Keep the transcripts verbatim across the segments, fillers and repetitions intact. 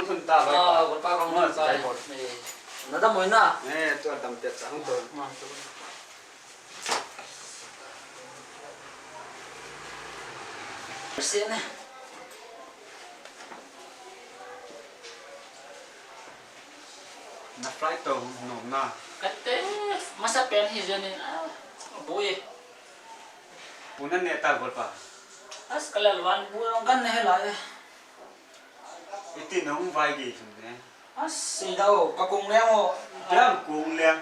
Hun ta bai pa. Ah, golpa kong. Ma, ta. Sai bol. Eh, na dam mo na. Eh, tu dam te sa hung to. Ma, tu. Se ne. Na flight to no na. Kate, masa pen hi jani. Ah, bui. Puna ne ta golpa. As kalal wan bu gan ne la. Iti nung vai ge chun ne. As, sei da o, ka kong leng o. Ipi ham kong leng.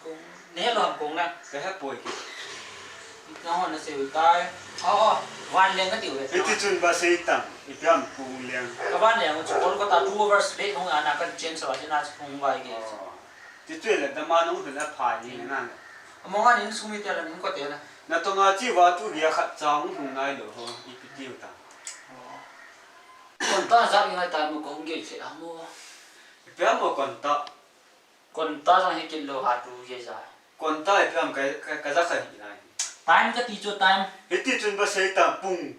Kong, ne lo ham kong leng. Ka he poi ki. Nang hon na sei u tai. O, o, van leng ka tiu ve. Iti chun ba sei tam, ipi ham kong leng. Ka van leng chu Kolkata two hours late hung ana kan chen sa wa chen a hung vai ge. O. Ti chu le dama nung hung na phai ni na. Among an in sumi te la ning ko te la. Na tonga chi va tu ria khat chang hung nai lo ho, ipi tiu ta. O. Konta jat ngai tai mo kong gel se amo. Ipi ham mo konta. Konta jong hi kit lo ha tu je ja. Konta ipi ham ka, ka, ka ja kha hi nai. Time ka ti chu time. Hiti chun ba sei ta pung.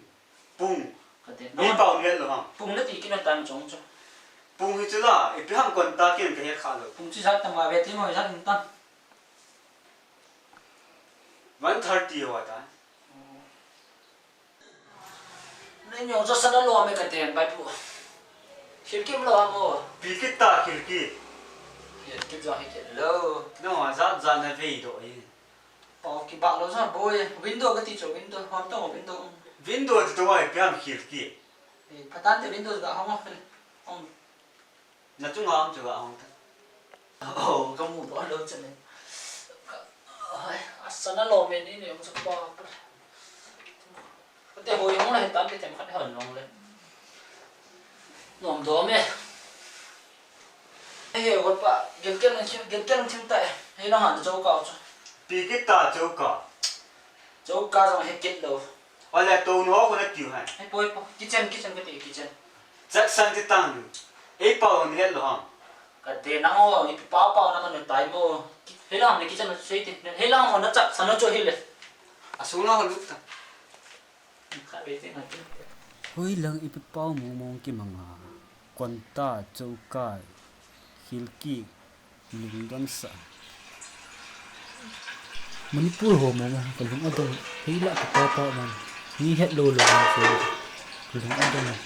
Pung. Ka te. Ni pau ni lo ham. Pung na ti kit na time chong chu. Pung hi chu la, ipi ham konta ken ka he kha lo. Pung chu jat tam va ve ti mo jat tam. One thirty ho ta. Nei nyo jo sana lo me ka ten bai pu. Khilki lo amo. Pi kit ta khilki. Khilki jo hi kit lo. No, za za na vei do i. Pau kibah lo sa boy. Window ka ti cho window. Hom to window. Window ti to ai piam khilki. Eh, patan te window ga hom. Hom. Na chunga um chu ga hong ta. Oh, ka mu doh lou chu ne. Ai, a sana lo me ni ne, um chu pa. Ka te hoi hong la he tam te tem khat hon long le. Nom do me. He, he, wat pa, gel gel na thim, gel gel na thim ta e. He na han cho ka chu. Pi kit ta cho ka. Cho ka jong he kit lo. Ole to no ko na tiu hai. Hei, poi, poi. Kitchen, kitchen ka ti, kitchen. Jackson ti tang. Ei pau ni het lo ham. Ka te nang o, ipi pau pau na man tai mo. Hei lang ni kitchen sei ti. Hei lang mo na Jackson cho hi le. A sung na ho lut ta. Ka be ti na ti. Hoi lang ipi pau mong mong kimang a. Konta, choka, khilki, lungdon sa. Manipur ho mong mong, ka lung adong, hei la ka pa pa man. Ni het lo lo man se, ka lung adong.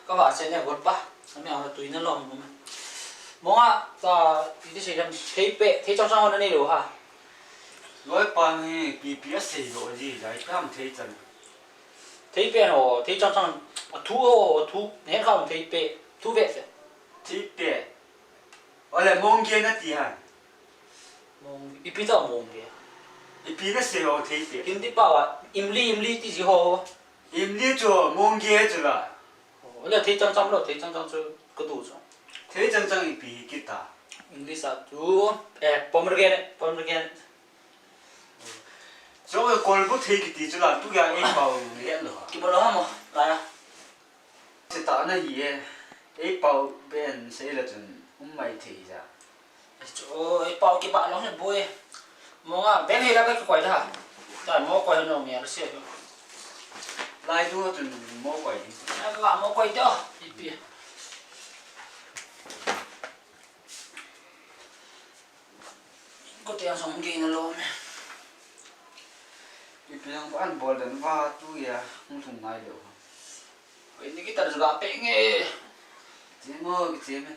Ka va se ne, got pa. Ami ang tui na lom mo. Mo nga, ta, iti sei dam, thei pe, thei chang chang ho na nei lo ha. Loi pa ni, pi pi a sei lo ji, jai kam thei chan. Thei pe ho, thei chang chang, a thu ho, a thu, ne kam thei pe, thu ve se. Thei pe. Ole mong ge na ti ha. Mong, ipi ta mong ge. Ipi na sei ho thei pe. Hindi pa wa, imli, imli ti ji ho. Imli chu mong ge chu la. Oh, le thei chang chang lo, thei chang chang chu ka tu chu. Thei chang chang ipi kita. English a chu, eh, pomegranate, pomegranate. Chu kolbu thei kiti chu la, tu ya ei pau ni lo. Ki bolo ha mo, la ya. Se ta na hi e. Ei pau ben sei la chun um mai thei ja. Chu, ei pau kibah lou hi boi. Mo nga, beng hei la ka kikoi da. Ta mo koi no mi a se. Lai tu tu mo koi. Ai ka mo koi to. Ipi. Ko te ang song ge na lo me. Ipi ang an bol dan va tu ya, hung thung nai lo. Koi ni ki tar ba pe nge. Che mo, che me.